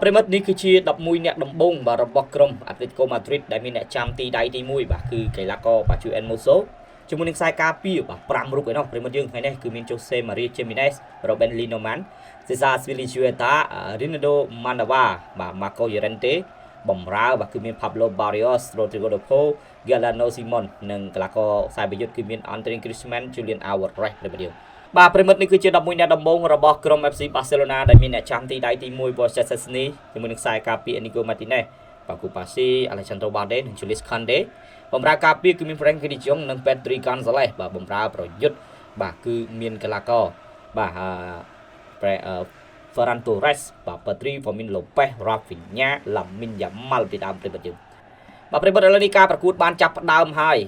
ប្រិមិត្តនេះគឺជា11អ្នកដំបូងបាទរបស់ក្រុមអាត្លេទីកូម៉ាឌ្រីតដែលមានអ្នកចាំទីដៃទី1បាទគឺកីឡាករបាទជូអេនម៉ូសូជាមួយនឹងខ្សែការពារបាទ5រូបឯណោះប្រិមិត្តយើងថ្ងៃនេះគឺមានជូសេម៉ារីជេមីណេសរ៉ូបេនលីណូម៉ាន់សេសាស្វីលីជូអេតារីណាដូម៉ាន់ដាវ៉ាបាទម៉ាកូយេរ៉េនតេបំរើបាទគឺមាន Pablo Barrios Rodrigo De Paul Galano Simon និងកីឡាករខ្សែប្រយុទ្ធគឺមាន Antoine Griezmann Julian Alvarez ប្រិមិត្តយើងបាទប្រិមិត្តនេះគឺជា11អ្នកដំបូងរបស់ក្រុម FC Barcelona ដែលមានអ្នកចាំទីដៃទី1 Borja Szczesny ជាមួយនឹងខ្សែការពារ Inigo Martinez បាគូប៉ាស៊ី Alejandro Balde និង Julius Kounde បំរើការពារគឺមាន Frenkie de Jong និង Pedri Gonzalez បាទបំរើប្រយុទ្ធបាទគឺមានកីឡាករបាទអឺ Ferran Torres បាទ Pedri Fermin Lopez Rafinha Lamine Yamal ពីដើមប្រិមិត្តយើងបាទប្រិមិត្តឥឡូវនេះការប្រកួតបានចាប់ផ្ដើមហើយ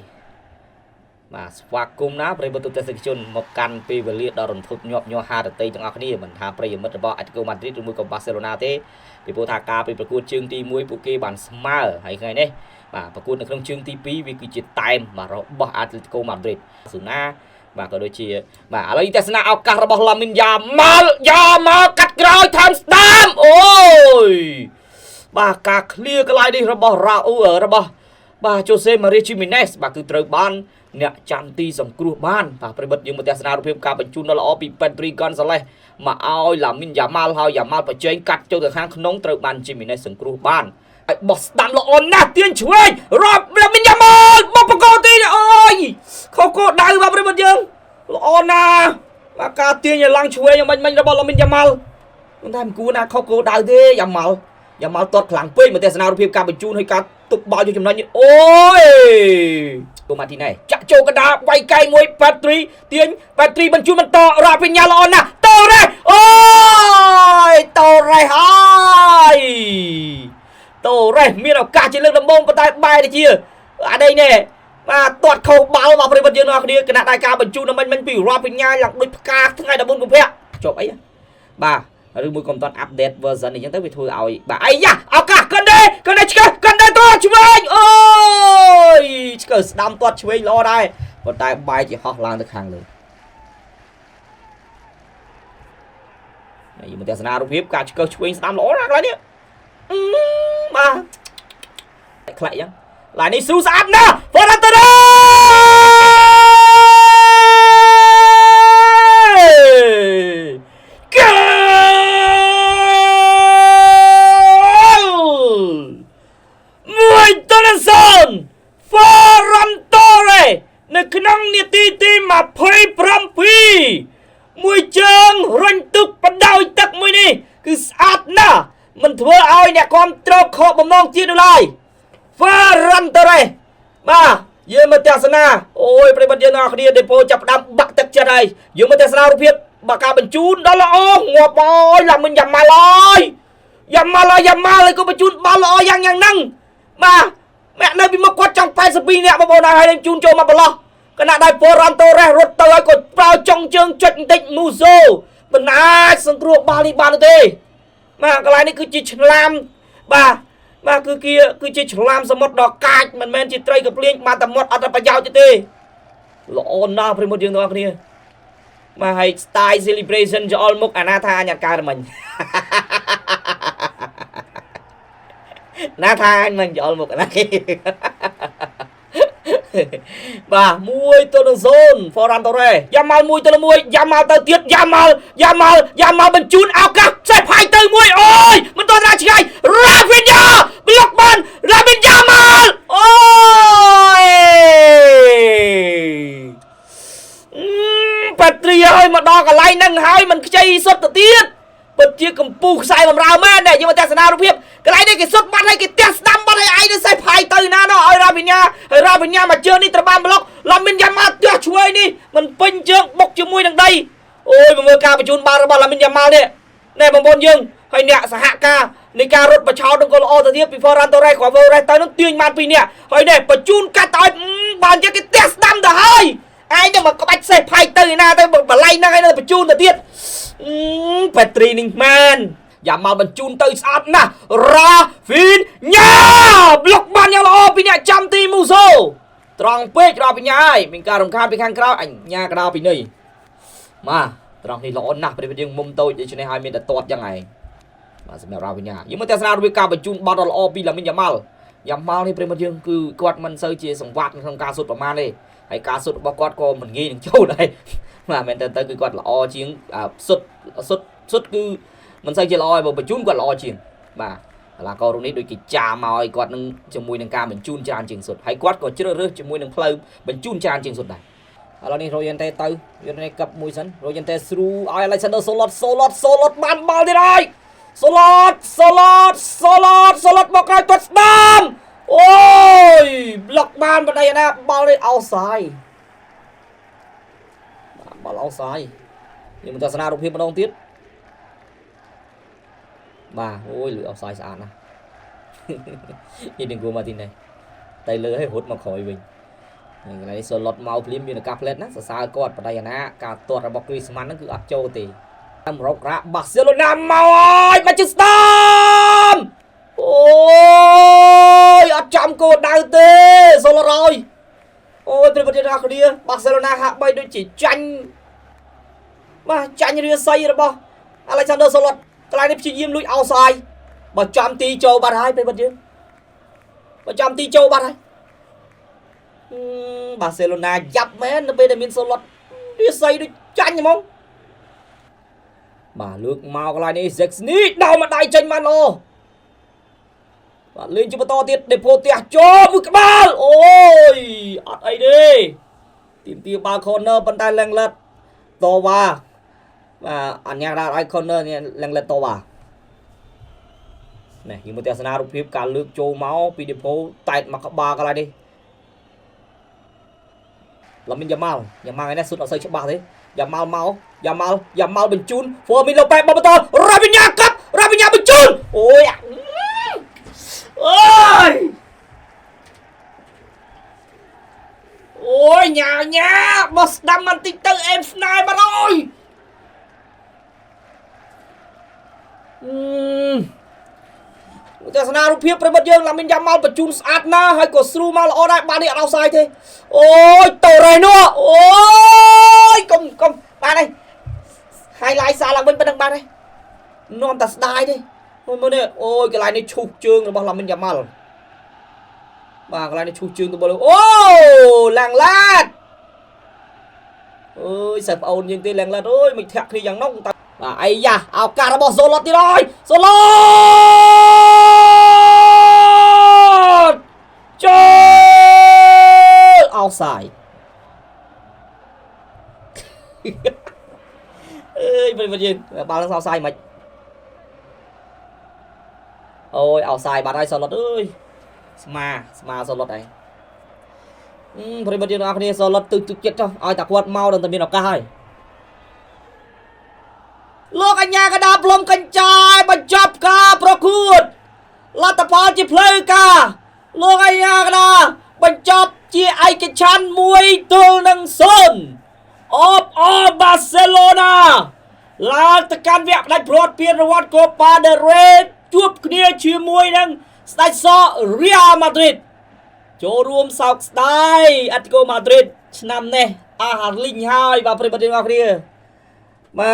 បាទស្វាគមន៍ណាប្រិមិត្តទូទាំងសិកជនមកកាន់ពេលវេលាដ៏រន្ធត់ញាប់ញ័រហារតីទាំងអស់គ្នាមិនថាប្រិយមិត្តរបស់ Atletico Madrid ឬមួយក៏ Barcelona ទេពីព្រោះថាការពីប្រកួតជើងទី1ពួកគេបានស្មើហើយថ្ងៃនេះបាទប្រកួតនៅក្នុងជើងទី2វាគឺជាតែមបាទរបស់ Atletico Madrid ស៊ូណាបាទក៏ដូចជាបាទឥឡូវទស្សនៈឱកាសរបស់ឡាមីនយ៉ាម៉ាល់យ៉ាម៉ាល់កាត់ក្រោយថែមស្ដាមអូយបាទការឃ្លៀកន្លែងនេះរបស់រ៉ាអ៊ូរបស់បាទជូសេម៉ារីជីមីណេសបាទគឺត្រូវបានអ្នកចាំទីសង្គ្រោះបានបាទប្រិមិត្តយើងមកទស្សនារូបភាពការបញ្ជូនដ៏ល្អពី Pedri Gonzalez មកឲ្យឡាមីនយ៉ាម៉ាល់ហើយយ៉ាម៉ាល់ប្រជែងកាត់ចូលទៅខាងក្នុងត្រូវបានជីមីណេសសង្គ្រោះបានហើយបោះស្ដាំល្អណាស់ទាញឆ្វេងរាប់ឡាមីនយ៉ាម៉ាល់បោះបកោទីអូយខុសគោលដៅបាទប្រិមិត្តយើងល្អណាស់បាទការទាញឲ្យឡើងឆ្វេងមិញមិញរបស់ឡាមីនយ៉ាម៉ាល់ប៉ុន្តែមិនគួរណាខុសគោលដៅទេយ៉ាម៉ាល់យ៉ាម៉ាល់ទាត់ខ្លាំងពេកមកទស្សនារូបភាពការបញ្ជូនហើយការទប់បាល់យកចំណេញអូយគូម៉ាទីណេចាក់ចូលកណ្ដាលវាយកែមួយប៉ាត្រីទាញប៉ាត្រីបញ្ជូនបន្តរ៉ាពីញ៉ាល្អណាស់តូរ៉េអូយតូរ៉េហើយតូរ៉េមានឱកាសជាលើកដំបូងប៉ុន្តែបែរទៅជាអានេះនេះបាទទាត់ខុសបាល់មកប្រិយមិត្តយើងទាំងអស់គ្នាគណៈដែលការបញ្ជូនមិញមិញពីរ៉ាពីញ៉ាឡើងដូចផ្កាថ្ងៃ14កុម្ភៈជាប់អីបាទឬមួយក៏មិនទាន់ update version អីចឹងទៅវាធ្វើឲ្យបាទអាយ៉ាឱកាសកិនទេកិនទេឆ្កឹះកិនទេទាត់ឆ្វេងអូយឆ្កឹះស្ដាំទាត់ឆ្វេងល្អដែរប៉ុន្តែបែរជាហោះឡើងទៅខាងលើហើយមកទស្សនារូបភាពការឆ្កឹះឆ្វេងស្ដាំល្អណាស់កន្លែងនេះបាទខ្លាក់ចឹងឡាយនេះស៊ូស្អាតណាស់ Ferran Torres កូល1-0 Ferran Torres នៅក្នុងនាទីទី27មួយជើងរុញទឹកបដោយទឹកមួយនេះគឺស្អាតណាស់មិនធ្វើឲ្យអ្នកគាំទ្រខកបំណងជាតិនោះឡើយ Ferran Torres បាទយើងមកទស្សនាអូយប្រិយមិត្តយើងទាំងអស់គ្នាដេប៉ូចាប់ផ្ដើមបាក់ទឹកចិត្តហើយយើងមកទស្សនារូបភាពបាទការបញ្ជូនដល់ល្អងាប់អើយឡាមិញយ៉ាម៉ាល់អើយយ៉ាម៉ាល់អើយយ៉ាម៉ាល់ហើយក៏បញ្ជូនបាល់ល្អយ៉ាងយ៉ាងហ្នឹងបាទអ្នកនៅពីមុខគាត់ចង់82នាក់បងប្អូនហើយជូនចូលមកបន្លោះគណៈដែល Ferran Torres រត់ទៅហើយក៏ប្រើចុងជើងចុចបន្តិចមូសូមិនអាចសង្គ្រោះបាល់នេះបានទេបាទកន្លែងនេះគឺជាឆ្លាមបាទបាទគឺគេគឺជាឆ្លាមសមុទ្រដ៏កាចមិនមែនជាត្រីកភ្លៀងបានតែមាត់អត់ប្រយោជន៍ទេល្អណាស់ប្រិមត្តយើងទាំងអស់គ្នាបាទហើយ style celebration ច្អល់មុខអាណាថាអញអត់កើតមិញណាថាអញមិញច្អល់មុខអាណាគេបាទ1-0 Ferran Torres យ៉ាម៉ាល់1-1យ៉ាម៉ាល់ទៅទៀតយ៉ាម៉ាល់យ៉ាម៉ាល់យ៉ាម៉ាល់បញ្ជូនឱកាសសេះផាយទៅមួយអូយមិនទាន់ណាឆ្ងាយ Rafinha ប្លុកបាន Rafinha ម៉ាល់អូយប៉ាត្រីហើយមកដល់កន្លែងហ្នឹងហើយមិនខ្ចីសុទ្ធទៅទៀតពិតជាកម្ពូខ្សែបំរើមែននេះយើងមកទស្សនារូបភាពកន្លែងនេះគេសុទ្ធបាត់ហើយគេទះស្ដាំបាត់ហើយឯងនេះសេះផាយទៅណាណោះឲ្យរ៉ាវីញ៉ាហើយរ៉ាវីញ៉ាមកជើងនេះត្រូវបានប្លុកឡាមីនយ៉ាម៉ាល់ទះឆ្វេងនេះមិនពេញជើងបុកជាមួយនឹងដីអូយមកមើលការបញ្ជូនបាល់របស់ឡាមីនយ៉ាម៉ាល់នេះណែបងប្អូនយើងហើយអ្នកសហការនៃការរត់បឆោតនឹងក៏ល្អទៅទៀតពី Ferran Torres គ្រាន់ Torres ទៅនឹងទាញបានពីរនាក់ហើយនេះបញ្ជូនកាត់ទៅឲ្យបានជាគេទះស្ដាំទៅហើយឯងទៅមកក្បាច់សេះផាយទៅណាទៅបល័យហ្នឹងឯងនៅបញ្ជូនទៅទៀតប៉ាត្រីនេះមែនយ៉ាមកបញ្ជូនទៅស្អាតណាស់រ៉ាហ្វីនញ៉ាប្លុកបានយ៉ាងល្អពីអ្នកចាំទីមូសូត្រង់ពេករ៉ាហ្វីនញ៉ាហើយមានការរំខានពីខាងក្រៅអញ្ញាកដោពីនេះបាទត្រង់នេះល្អណាស់ព្រោះយើងមុំតូចដូច្នេះហើយមានតែទាត់យ៉ាងឯង បាទសម្រាប់រ៉ាវីញ៉ាយើងមកទស្សនារបៀបការបញ្ជូនបាល់ដ៏ល្អពីឡាមីនយ៉ាម៉ាល់យ៉ាម៉ាល់នេះប្រិមត្តយើងគឺគាត់មិនសូវជាសង្វាតក្នុងការស៊ុតប្រមាណទេហើយការស៊ុតរបស់គាត់ក៏មិនងាយនឹងចូលដែរបាទមែនតើទៅគឺគាត់ល្អជាងស៊ុតស៊ុតស៊ុតគឺមិនសូវជាល្អឯបើបញ្ជូនគាត់ល្អជាងបាទកីឡាកររូបនេះដូចគេចាមកឲ្យគាត់នឹងជាមួយនឹងការបញ្ជូនច្រើនជាងសុទ្ធហើយគាត់ក៏ជ្រើសរើសជាមួយនឹងផ្លូវបញ្ជូនច្រើនជាងសុទ្ធដែរឥឡូវនេះរ៉ូយ៉ែនតេទៅយកនេះកឹបមួយសិនរ៉ូយ៉ែនតេស្រូឲ្យ Alexander Sorloth Sorloth Sorloth បានបាល់ទៀតហើយ Sorloth Sorloth Sorloth Sorloth មកក្រោយទាត់ស្ដាំអូយប្លុកបានបដិណាបាល់នេះអោសាយបាទបាល់អោសាយយើងមិនទស្សនារូបភាពម្ដងទៀតបាទអូយលឺអោសាយស្អាតណាស់នេះនឹងគួរមកទីនេះតែលើឲ្យរត់មកក្រោយវិញកន្លែងនេះសូឡុតមកភ្លាមមានឱកាសផ្លែតណាសរសើរគាត់បដិណាការទាត់របស់គ្រីស្ម៉ាន់ហ្នឹងគឺអត់ចូលទេមរ៉ុករ៉ាបាសេឡូណាមកហើយមកជិះស្ដាមអូយអត់ចំគោលដៅទេសូឡុតហើយអូយប្រិយមិត្តទាំងអស់គ្នាបាសេឡូណាហាក់បីដូចជាចាញ់បាទចាញ់រាសីរបស់អាឡិចសាន់ឌឺសូឡុតកន្លែងនេះព្យាយាមលួចអោសាយបើចំទីចូលបាត់ហើយប្រិយមិត្តយើងបើចំទីចូលបាត់ហើយបាសេឡូណាយ៉ាប់មែននៅពេលដែលមានសូឡុតរាសីដូចចាញ់ហ្មងបាទលើកមកកន្លែងនេះហ្សិកស្នីដោមកដៃចេញបានល្អបាទលេងជាបន្តទៀតដេផូផ្ទះចូលមួយក្បាលអូយអត់អីទេទីមទីបាល់ corner ប៉ុន្តែលែងលិតតវ៉ាបាទអញ្ញាដាឲ្យ corner នេះលែងលិតតវ៉ានេះយើងមកទស្សនារូបភាពការលើកចូលមកពីដេផូតែតមកក្បាលកន្លែងនេះឡាមីនយ៉ាម៉ាល់យ៉ាម៉ាល់ឯនេះសុទ្ធអត់សូវច្បាស់ទេយ៉ាម៉ាល់មកយ៉ាម៉ាល់យ៉ាម៉ាល់បញ្ជូនហ្វឺមីនឡូប៉េបបន្តរ៉ាវីញ៉ាកាប់រ៉ាវីញ៉ាបញ្ជូនអូយអូយអូយញ៉ាញ៉ាបោះស្ដាំបន្តិចទៅអែមស្នេហ៍បាត់ហើយទស្សនារូបភាពប្រិមិត្តយើងឡាមីនយ៉ាម៉ាល់បញ្ជូនស្អាតណាស់ហើយក៏ស្រូមកល្អដែរបាននេះអត់អោសាយទេអូយតូរ៉េនោះអូយកុំកុំបានហើយ highlight សារឡើងវិញប៉ុណ្្នឹងបានហើយនាំតែស្ដាយទេមើលនេះអូយកន្លែងនេះឈូសជើងរបស់ឡាមីនយ៉ាម៉ាល់បាទកន្លែងនេះឈូសជើងទៅអូឡាំងឡាតអើយសិស្សប្អូនយើងទេឡាំងឡាតអើយមិនធាក់គ្នាយ៉ាងនោះបាទអាយ៉ាឱកាសរបស់សូឡុតទៀតហើយសូឡុតចូលអោសាយអើយប្រិយមិត្តយើងបាល់នឹងអោសាយមិនអូយអោសាយបាត់ហើយសូឡុតអើយស្មាស្មាសូឡុតឯងប្រិយមិត្តយើងទាំងអស់គ្នាសូឡុតទឹកទឹកចិត្តចុះឲ្យតែគាត់មកដល់តែមានឱកាសហើយលោកអញ្ញាកដាផ្លុំកញ្ចាយបញ្ចប់ការប្រកួតលទ្ធផលជាផ្លូវការលោកអញ្ញាកដាបញ្ចប់ជាឯកច្ឆន្ទ1-0អបអរបាសេឡូណាឡើងទៅកាន់វគ្គផ្ដាច់ព្រាត់ពានរង្វាន់កូប៉ាដេរ៉េជួបគ្នាជាមួយនឹងស្ដេចសរីយ៉ាល់ម៉ាឌ្រីតចូលរួមសោកស្ដាយអាត្លេទីកូម៉ាឌ្រីតឆ្នាំនេះអាហាលីងហើយបាទប្រិយមិត្តទាំងអស់គ្នា។